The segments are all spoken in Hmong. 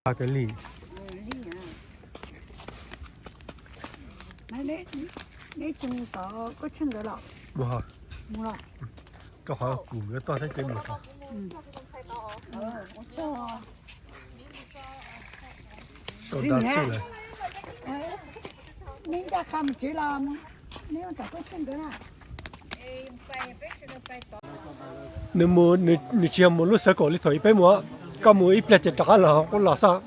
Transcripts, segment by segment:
Ua tas li. Neb tsis mus tom Koob Tsheej nkawd los? Mus ho. Mus los? Rau qhov kuv yuav toj thiab ces mus tod. Sau da txij lawm. Neb ncaj qha mus tsev los neb mus tom Koob Tsheej nkawd na. Nws mus, nws tsis yog mus lub xav kaum li thaum ub peb mus, koj mus ib pliag ces rov qab los qub los xwb.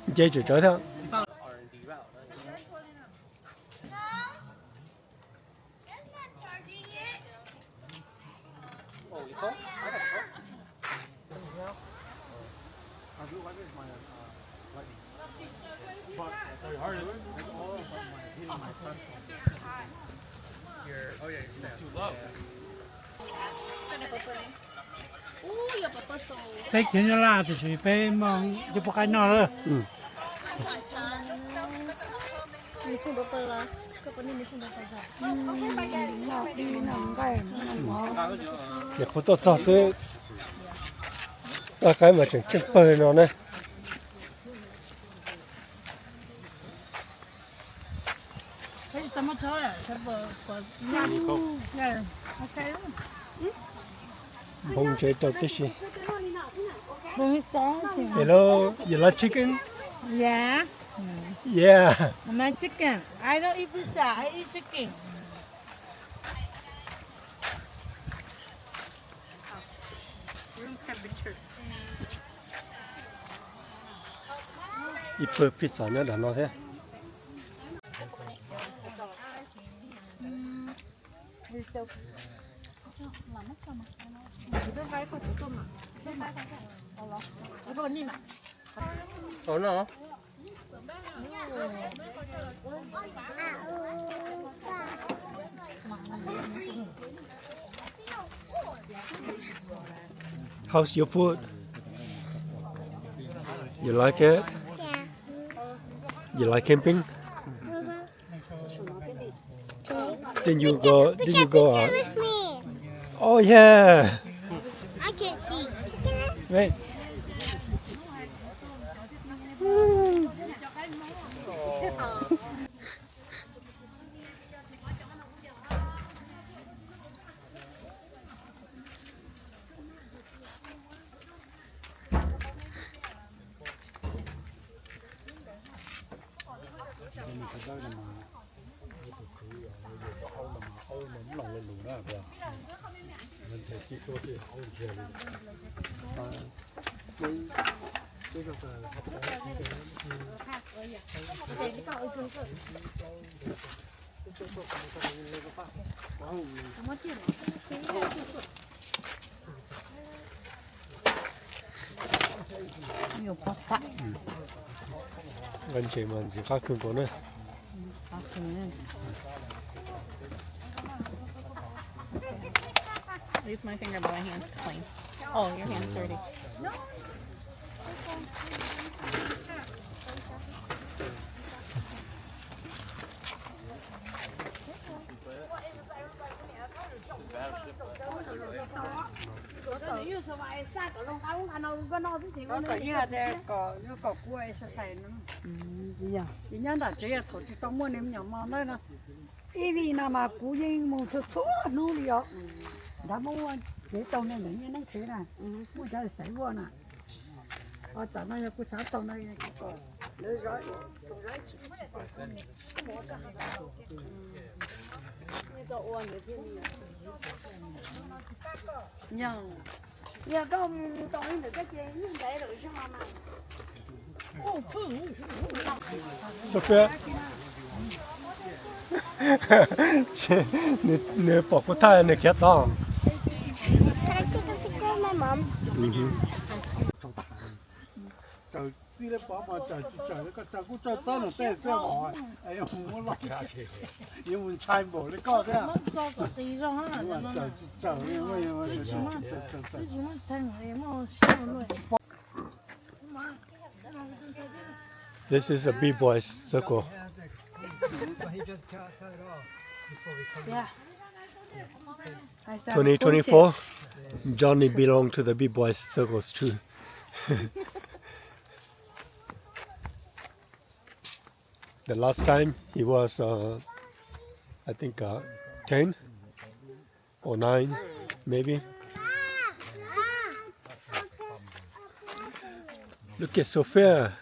Nce tsawm tsawv thiab. Peb khiav nyob laj tiam sis peb muaj cov pub qaib noj lawm. Ces qhuav tuaj txog xwb, txoj qaib mas tseem tsheej pawg no na. Nphoov ntsev rau tib si. Hello, you like chicken? Yeah. Yeah. I like chicken. I don't eat pizza. I eat chicken. Ib pawg pizza nyob nram no thiab. How's your food? You like it? Yeah. You like camping? Did you go? Did you go out? Oh yeah. I can see. Wait. Nqa ntses mas ntxim qab kawg nkaus na. Use my finger, but my hand's clean. Oh, your hand's dirty. Kom kom kuv exercise no. Ces nyob nram tsev thaum tsis tau muaj niag me nyuam mos ntawd no, ib vij no mas kuv yeej mus txhua txhua hnub li os. Nrad muab kev tau niag ntawd nyiaj neeb tsev na, muaj cov xaiv ua na. Ho tsam no yog kuv xav tau no, lawv zov, yog koj mus tau li ntawd koj ces yeej ntev lawm zog mas. Sofia, nws pom kuv thaj nws khiav tod. Txawm txij li pov mas txawm tsis txawm li koj txawm kuj txawj txawb nws tej txawj mov, yuav mus ntshai npaum li koj thiab. Txawm tsis txawm li. This is a big boys circle. Twenty twenty-four. Johnny belong to the big boys circles too. The last time he was, uh, I think, uh, ten or nine, maybe. Look at Sophia.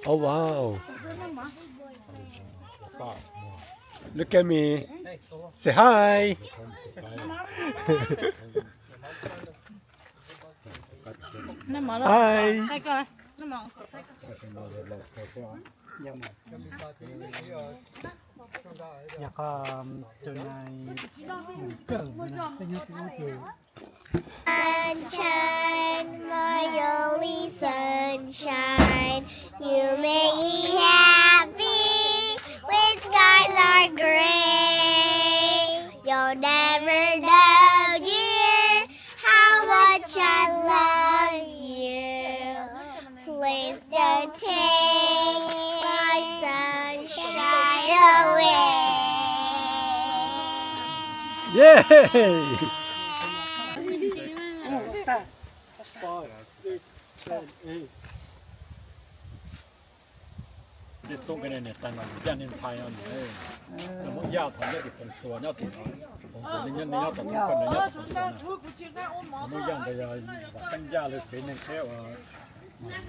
Oh, wow. Look at me. Say hi. Hi. Sunshine, my only sunshine, you make me happy when skies are gray. You'll never know, dear, how much I love you. Please don't take my sunshine away. Yay! Niam txooj niam tais no yaj niag ntxhais no, muab yaj thaum nyob tim Phoos Xuas nyob tim no, Phoos Xuas nyob nyob tom Phoos Xuas na. Muab yaj ntawd yog Vam Teeb yaj lawv tsev neeg thiab uas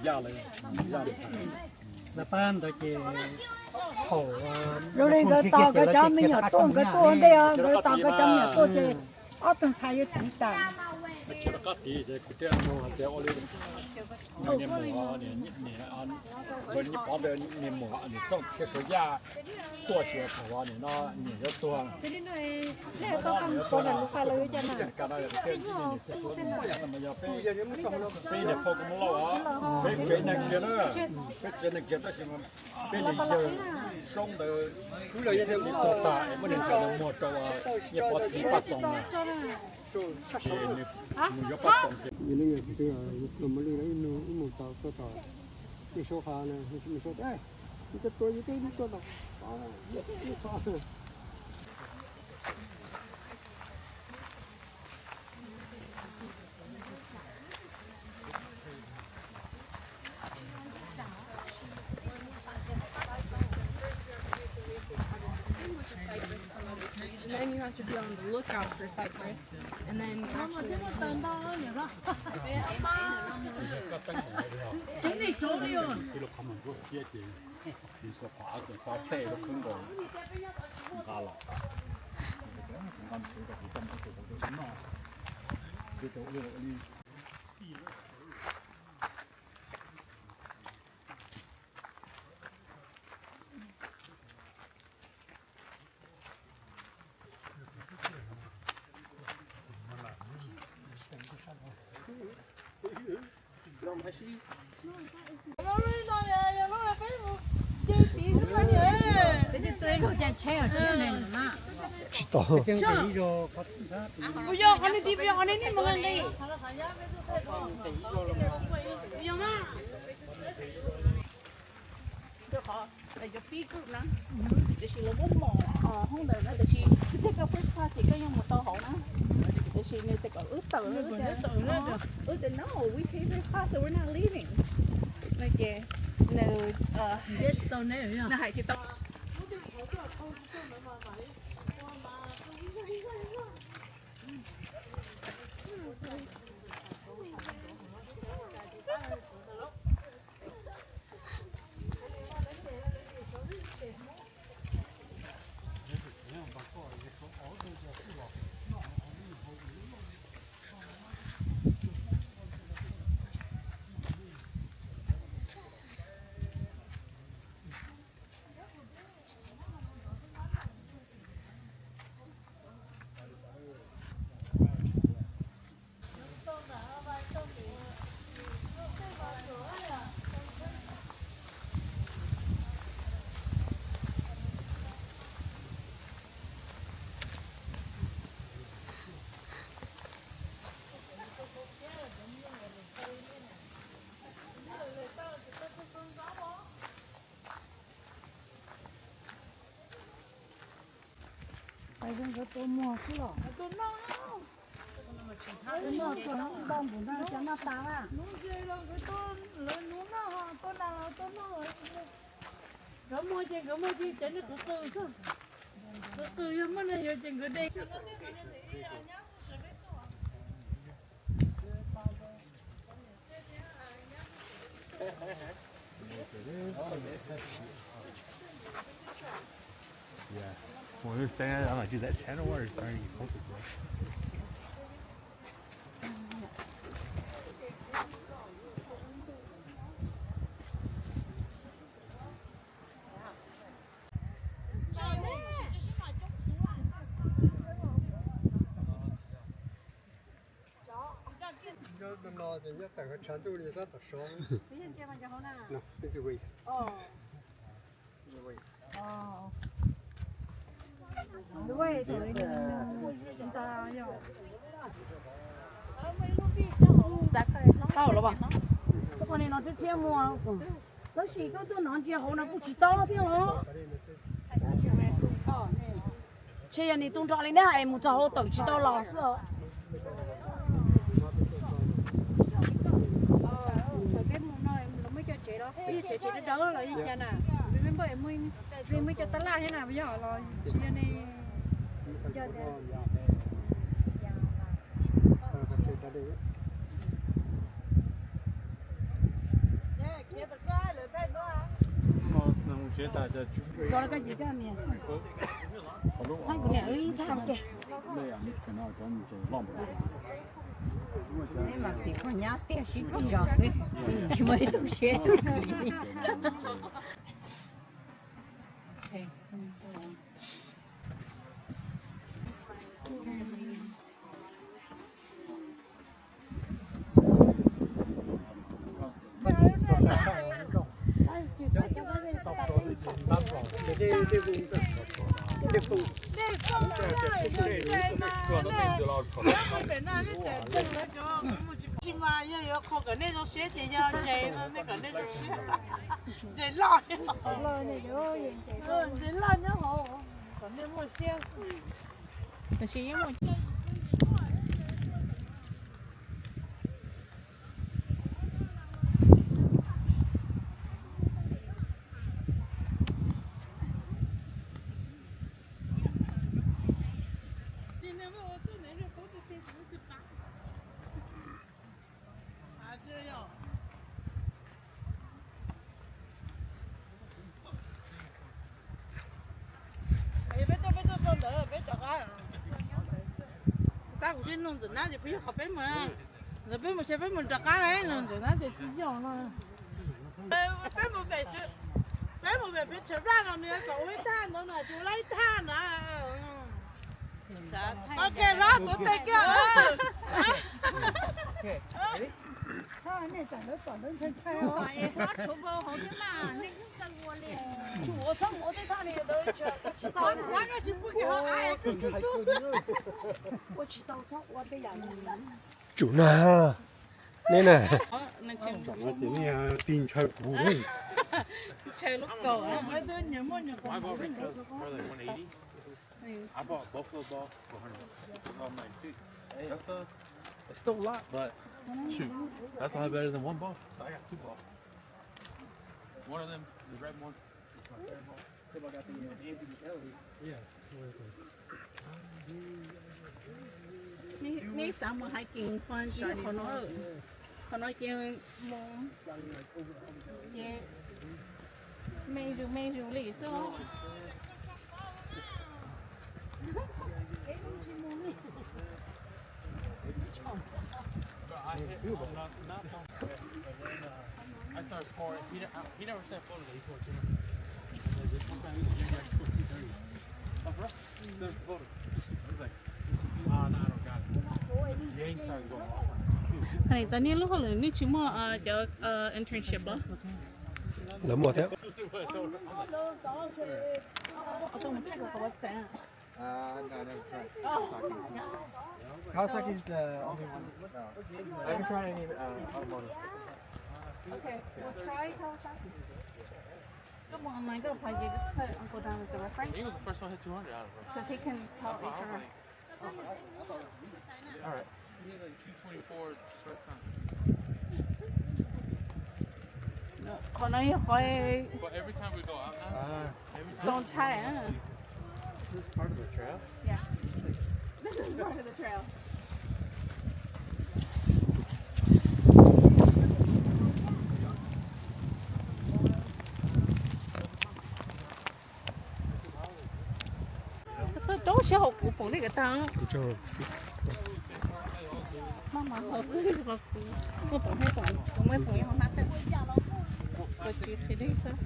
yaj lawv, yaj lawv. Lawv pab ntawd ces thaum zoo li nkawd tos nkawd cov me nyuam tuaj, nkawd tuaj ua ntej, nkawd tos nkawd cov me nyuam tuaj ces ob tug ntxhais yuav txiv tas. Tsis rov qab tid ces kuv thiaj nug hais tias ua li niag mus, niag pov ntawd niag mus, niag txooj txhia suav yaj tuaj xyuas thaum nim no niam yuav tuag. Peb niam phauj kuj muaj lauj os, peb tsev neeg kiag na, peb tsev neeg kiag tab sis mas peb niam yawg Soob ntawd tuag tas es muab niag ntxhais ntawd muag rau niag pov txiv Paj Txoos na. Ces nws mus yuav Paj Txoos ces And then you have to be on the lookout for cypress. And then actually, Tsis tau. Kuv yog qhov nej tib, kuv yog qhov nej nej mus nqi. Kuv yog na. Rau qhov yog pib group na, tiam sis lawv muab mos hoob ntawd na, tiam sis koj first class ces koj yeej mus tau hauv na. Tiam sis nws tias kom wb tawm, wb tias no, we pay first class so we're not leaving. No ces nws, nws hais tsis tau. Pais zoo nkawd tua muag xwb los. Noj tsuag no npau npum no cov noj tas a. Lawv nuv noj, tuaj nas los tuaj noj. Nkawd muaj ces nkawd muaj ces cov nej qw qw xwb. Qw qw yog muaj neeg yuav ces nkawd de. Yeah. Well, they're staying at, I'm like, dude, that channel water is starting to get closer to us. Nyob no ces nyob tawm tshav ntuj li tab tom sov. Tau los as, tus poj niam no thiab thiab muaj, tab sis koj tuaj nov ntsia hauv no kuj tsis tau thiab os. Ntshe yog nws tu nrho li na es mus txog hauv tawm tsis tau los xwb os. Thaum peb mus no los muaj cov tsev los, ib cov tsev dawb dawb los ib cas na, peb npaj muaj cov tab laj thiab na, yog los tsis yog ne. Mas vim koj nyab tiag sib txig zog xwb, tsis muaj ib tug siab tus kws li. Tsis mas yog yuav qhuas kom nej zoo siab ces yog ntses no, nej kom nej zoo siab. Ntses loj, ntses loj nyob hauv, kom nej muaj siab. Tab sis yeej muaj. Peb tuaj, peb tuaj txog ntawd peb rov qab. Kuv thiaj nug Ntxawm Nab tias puas yog qhov peb mus, ntawd peb mus ces peb mus rov qab lauj, Ntxawm Nab tias tsis yog no. Peb mus pem, peb mus pem peb tshav vaj no nws kom ua ib thaj ntawd no ces ua lawm ib thaj na. Ok, hlob, tuav tes kiag. Ua tsis tau, txhob ua tej yam. Tsum na, neb na. Tig ntshaw kuv. I bought a buffalo ball for a hundred. So I'm like, dude, that's a, it's still a lot, but shoot, that's a lot better than one ball. So I got two balls. One of them, the red one, is my favorite ball. Neb xav mus hiking fun ces qhov no, qhov no ces mus, ces me zus me zus li xwb. But I hit, not, not, and then, uh, I started scoring. He, ne- he never sent a photo that he scored two hundred. And then this one time he, he scored two thirty. Like, bro, there's a photo. I was like, ah, no, I don't got it. He ain't starting going off on it. Koj niam, tau niaj lub hauj lwm nej tsis muaj, ah, cov, ah, internship los? Lawv muaj thiab. Uh, no, I never tried Kawasaki. Kawasaki's the only one. No. I haven't tried any uh, automotive. Okay, we'll try Kawasaki. Come on, my girl, probably just put Uncle Don as a reference. He was the first one to hit two hundred out of us. Because he can tell H R. All right. Qhov no yog qhov txaus ntshai. This is part of the trail? Yeah. This is part of the trail. Txhob rau siab hauv kuv pom nej ko tag. Maj mam hauv xwb, kuv muaj pom nej pom, kuv muaj pom ib hauv hnab tawm. Kuv tsis qhia nej xwb.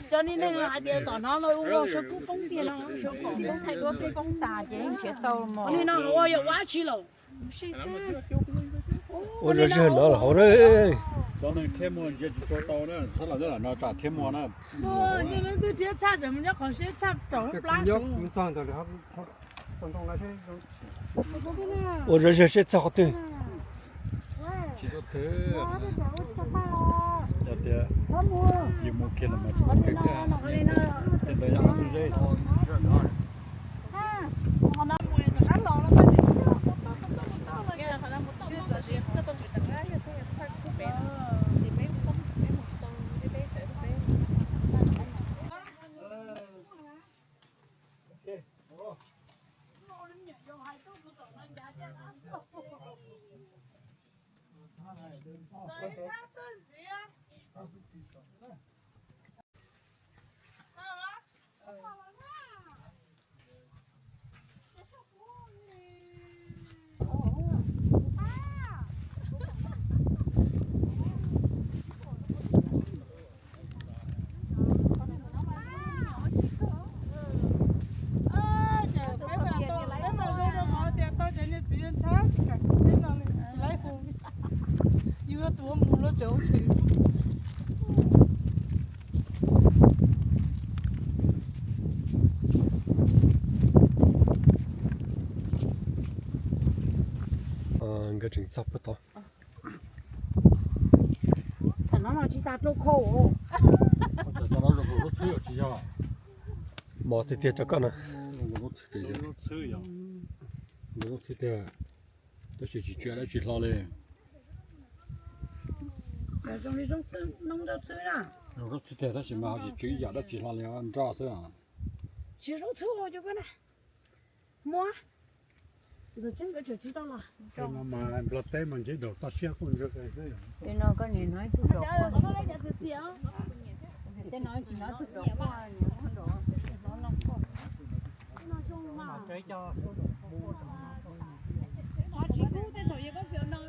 Cov niag neeg hais tias tom no lawv ua sab kub poob tiag no, poob thaij duab twb poob tas ces nrhiav tau mog. Ua li no ua yog ua dab tsi lawm? Ua zog zog no los hauv na. Cov neeg thiab muag ntsia tsis tshua tau na, sab laug nyob lam no tsam thiab muag na. Nyiaj leej twg thiab tshaj tseem mus nyob qhov siab tshaj rau plab. Ua zog zog seb txog qhov twg. Tsis tau twg. Yog tias yus mus kiag los mas tsis tau twg thiab. Tej ntawd yog av xib zeb. Peb mas zoo rau qhov tias tau cov niag txiv ntxawm ntshai tsis kam peb no li, tsis laib hu. Yus tus ua mus luaj tsev ub tsev. Nkawd tseem txog puag tod. Tam no mas tsis tas rau khau. Mos tiag tiag rau koj na. Tab sis tsis tsw dab tsi hlo li. Zoo li zoo noob nroj xwb na. Zoo xwb tiag tab sis mas ho tsis tsw ib yam dab tsi hlo li, nroj xwb. Tsis zoo txhua cov koj na. Muab. Tus tseeb nkawd tseem tsis tau los. Tej no mas Nplog teb mas ntsib daus toj siab kuj ntsw xwb. Tej no koj niam hnov ib tug rov quaj. Tej no tsis hnov ib tug rov quaj. Tsis kub tej thaum yog koj phev no.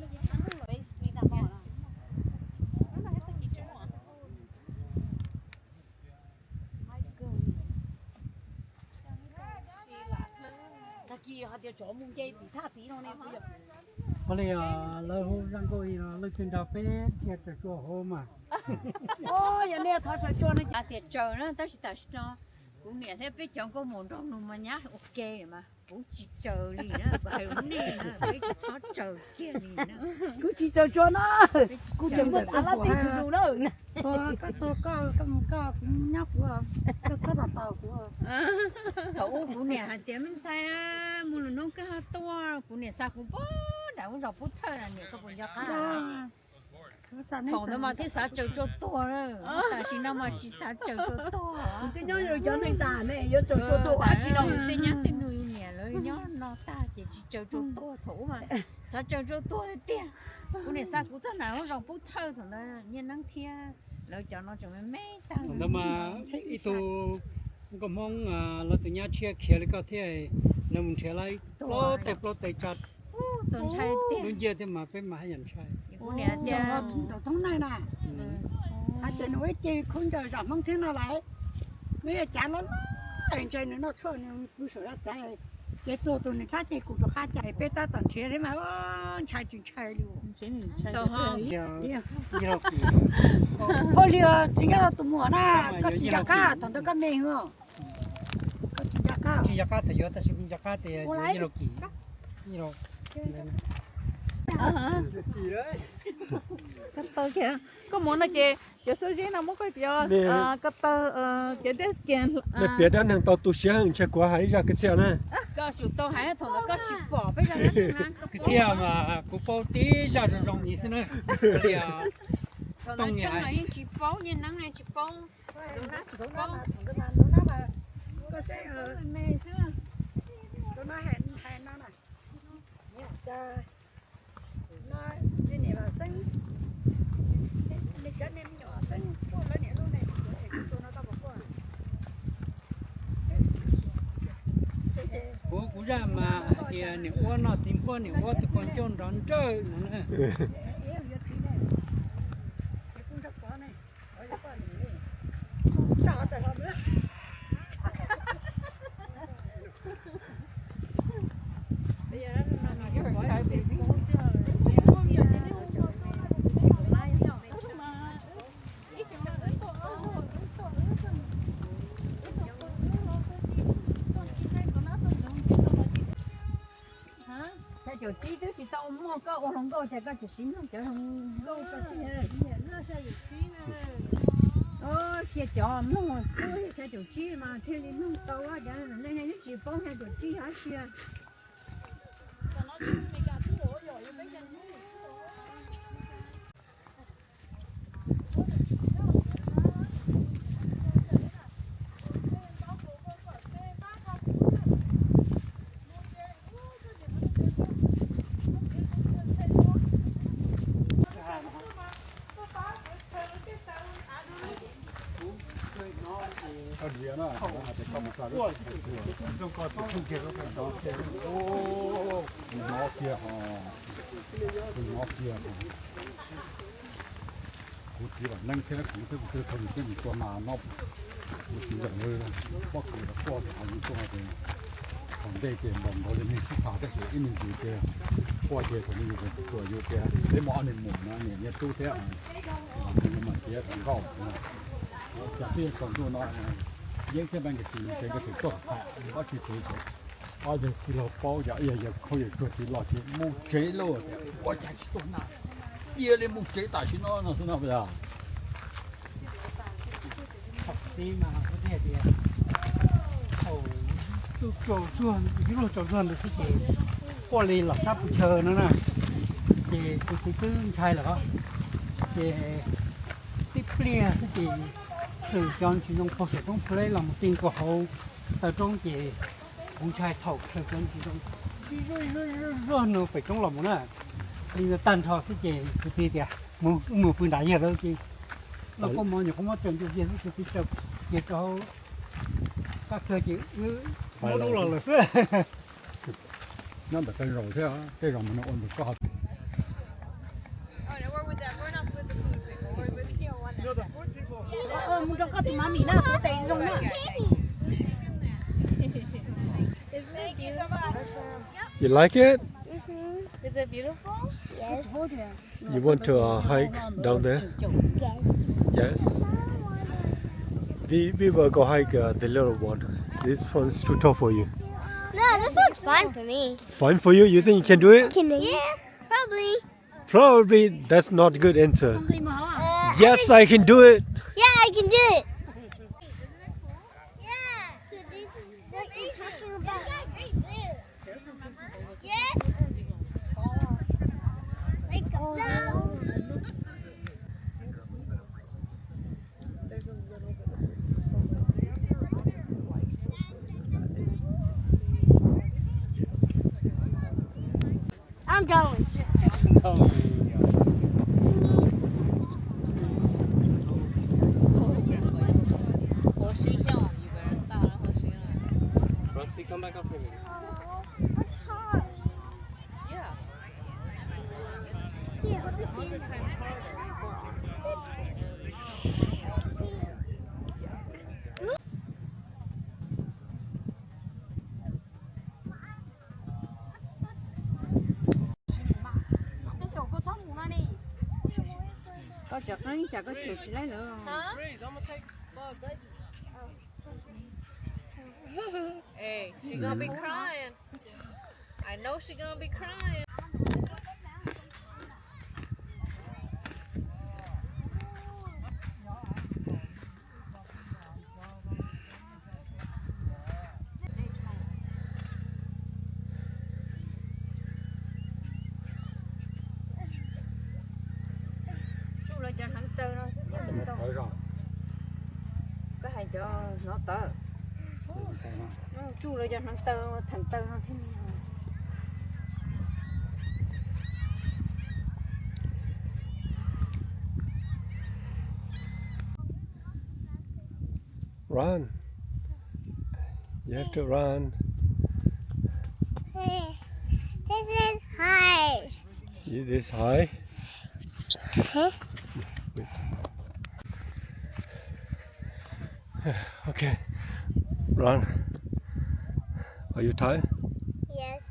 Tag kis hais tias tsov mus nce tim thaj tim no ne. Ua li lawv hu zaj nkauj li no leej twg nrog peb thiaj tsaws tsua hauv mas. Yog nej thov tsaws tsua no hais tias tsaws na, tab sis tam sim no kuv niam thiab peb cov nkauj mus nrog nws mas nyab ua ke mas kuv tsis tsaws li na, kuv hais rau nej na, peb tsis txhob tsaws kiag li na. Kuv tsis tsaws tsua na, kuv tseem muaj tav lab tij tus tus na. Koj tuag koj, koj mus koj, kuv nyob kuv, koj txhob los tos kuv. Thaum ub kuv niam hais tias me ntxhais, mus lwm hnub koj ho tuaj, kuv niam xa kuv puag nram lub zos Pub Thawj na, niam koj puas nco qab? Thaum ntawd mas thiaj xav tsaws tsua tuag na, tam sim no mas tsis xav tsaws tsua tuag. Twb nyob zoo cov neeg tas ne, yuav tsaws tsua tuag dab tsi no. Tej nyab tej nus yus niam lawv nyob no tag ces tsis tsaws tsua tuag, thaum ub mas xav tsaws tsua tuag tiag tiag. Kuv niam xa kuv txog nram lub zos Pub Thawj thaum ntawd Nyiaj Neeb thiab lawv cov no tseem me me tag. Thaum ntawd mas ib tug nkauj Hmoob lawv tus nyab tshiab khiav li koj thiab, lawv mus nrhiav lawv plaub teg plaub teg tsa lub nciab thiab mas peb mas haj yam ntshai. Kuv niam tias thoob neeg na, hais tias nws ib ce khaub ncaws zam Hmoob thiab no lawm, nws yog cav loj loj, ntshai nws noj tshuaj nws pw saum zaj tsav, ces tuag tus nws txhab ces kuv rov qab cas peb tab tom nrhiav thiab mas ntshai tsis ntshai li. Ua li txiv nyob rau tus muam na, koj tsis nco qab thaum ntawd koj me os. Koj tsis nco qab. Tsis nco qab thaum yuav, tab sis nco qab tias yuav ib los kim. Ko taw kiag, koj mus no ces cov xub zeb no muab koj cov ko taw, cov dead skin. Piav dab neeg tau tu siab heev, ntshe kuv hais ib zaj kwv txhiaj na. Kwv txhiaj mas kuv paub tib zaj zoo zoo ntxiv xwb na. Thaum no yeej tsis paub, niaj hnub yeej tsis paub. Kuv, kuv zaj mas hais tias niam ua noj txiv npuab, niam ua tus ko ncauj nrov nrawj no na. Xya caum tsib twb tsis tau muaj koj ua hluas nkauj ces koj tseem siv mloog cov hluas nkauj ko. Cia cov mloog xya caum tsib mas thiaj li mloog tau, cov neeg yeej tsis paub xya caum tsib yog dab tsi. Hnov kiag ho, hnov kiag ho. Kuv txiv lam neeb thiab kuv thiab kuv txiv thaum mus xwb mus tua nas no, kuv txiv lam pob kws los quaj tas yus tuaj ces thaum ntej ces npaum nkaus li neeg sib tham tab sis ib me ntsis ces quaj ces thaum me ntsis tsuas yus tias peb muaj ob niag muam no niam niag tub thiab, mas tiav hluas nkauj no. Cas twb yog tsaus ntuj no, Yeeb thiab Npab nkawd tsis mus tsev nkawd tseem tuaj tham ob tsis txiv ces ob yawg tij laug paub yog ib yawg yawg khaub yawg tsuag txiv los ces mus tsev lauj, tias ua cas tsis tuaj na, cia li mus tsev tam sim no no xwb no yog. Thaum txiv mas kuv thiaj tias thaum tub tsaus tsuag, ib lub tsaus tsuag ntawd xwb ces quaj li los sab pus chaw no na, ces kuv txiv twb ntshai lawm os. Ces tib pliag xwb ces plhws cov ntsis zoo puag saum roob pleb los mus ti nkaus hauv taw roob ces kuv ntshai thaum plhws cov ntsis zoo zuag zuag no pem roob los mus na. Li no tag nrho xwb ces kuv txiv tias mus, mus pw nram yawg lawm ces los kua mov nyuam qhuav muab tsaws ntsuas yawg xwb, kuv txiv tsaws kiag rau hauv qab kawg ces wb muab lub los lawm xwb. Nyob ntawm tej zaum thiab, tej zaum mas nws ua ntawm koj. Mus rau koj tus mov mis na, tus tes zoo na. You like it? Is it beautiful? Yes. You want to uh, hike down there? Yes. Yes. We, we will go hike uh, the little one. This one's too tall for you. No, this one's fine for me. It's fine for you? You think you can do it? Can I? Yeah, probably. Probably that's not a good answer. Uh, yes, I can do it. Yeah, I can do it. Yeah. So this is what you're talking about. Yes. Like, no. I'm going. Roxy, come back up here. Oh, it's hot. Yeah. Koj cov qeeb tsam koj xyuas tsis laib lawm. Hey, she gonna be crying. I know she gonna be crying. Koj hais cov hnov tawv, tsuj los cov hnov tawv, theem tawv no thiab. Run. You have to run. This is high. It is high. Huh? Okay. Run. Are you tired? Yes.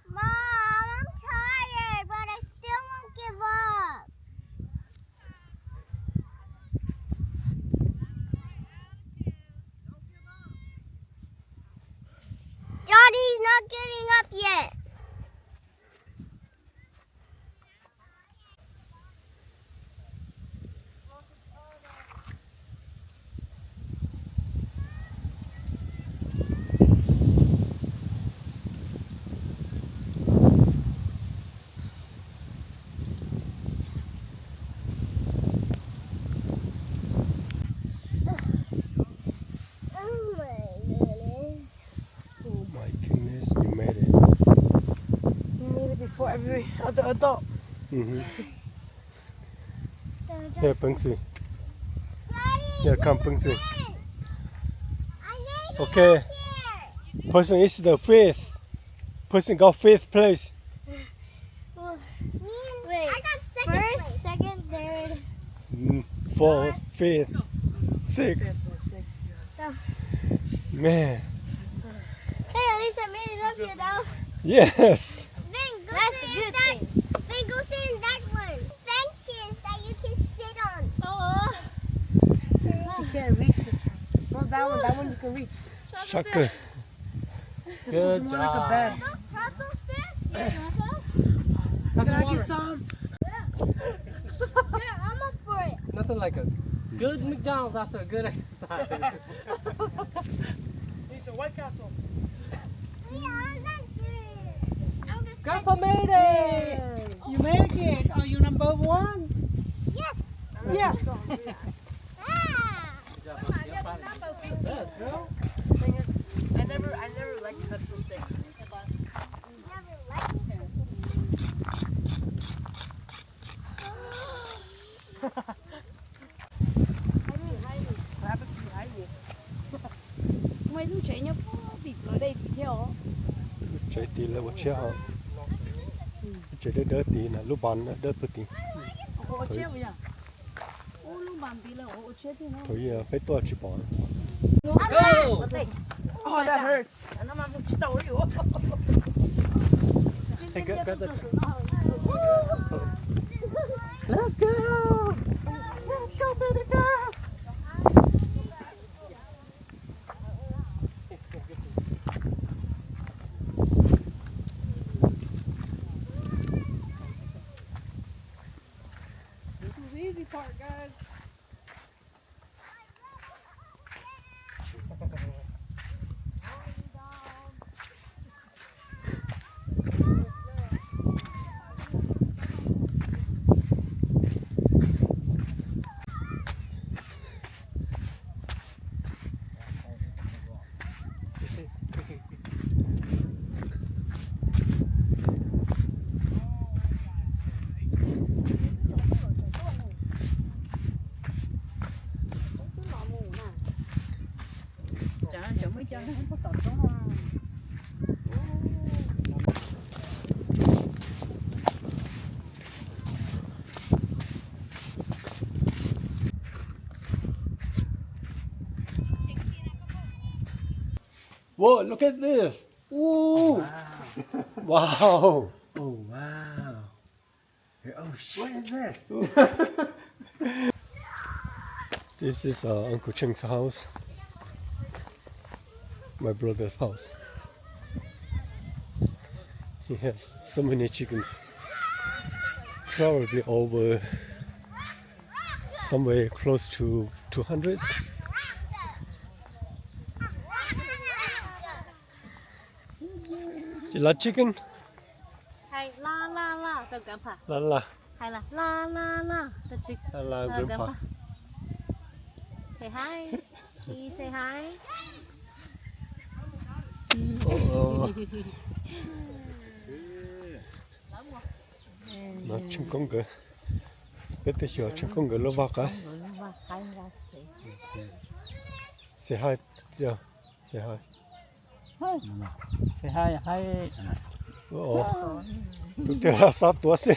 Mom, I'm tired, but I still won't give up. Daddy's not giving up yet. Oh my goodness. Oh my goodness, you made it. You made it before every other adult. Mm-hmm. Here, Pengsi. Here, come, Pengsi. Okay. Person is the fifth. Person got fifth place. Wait, I got second place. First, second, third. Mm, fourth, fifth, sixth. Man. Hey, at least I made it up here, though. Yes. Then go sit in that, then go sit in that one. Benches that you can sit on. Oh. She can't reach this one. Well, that one, that one you can reach. Shark. This looks more like a bed. Good job. Those pretzel sticks? Yeah, you want some? Can I get some? Yeah, I'm up for it. Nothing like a good McDonald's after a good exercise. Need some White Castle. Yeah, I'm not doing it. I'm just Grandpa made it! You make it! Are you number one? Yes! Yeah! Ah! Thing is, I never, I never liked pretzel sticks. Muaj ib lub tsev nyob puag tim plawv dej tim thiab os. Tsev tim lawv ua tshiab os. Tsev dawb dawb tim na, lub npas dawb puag tim. Ua tshiab puas yog? Ua lub npas tim lawv ua tshiab tim no. Thaum ub peb tuaj tsis pom. Oh, that hurts. Hey, grab, grab the, let's go! Let's go, baby girl! This is the easy part, guys. Whoa, look at this. Ooh. Wow. Oh, wow. Oh, sh-, what is this? This is, uh, Uncle Cheng's house. My brother's house. He has so many chickens. Probably over somewhere close to two hundred. You love chicken? Hais la la la rau grandpa. La la. Hais la la la la rau chi-, la la, rau grandpa. Grandpa. Say hi. He say hi. Ov, ov. No Tsheej Koob nkawd, peb twb xyuas Tsheej Koob nkawd lub vaj qaib. Say hi, say hi. Say hi, hi. Ov, tus twg los xob tuav xwb.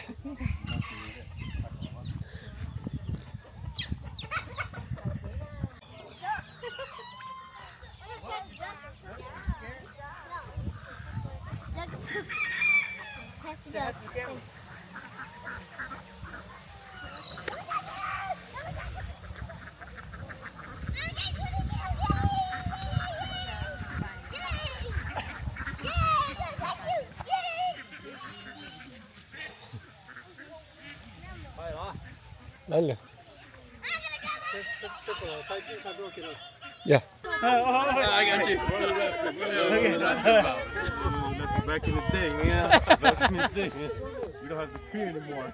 Lawv lawm. Yeah. Back in the day, man. Back in the day. We don't have to pee anymore.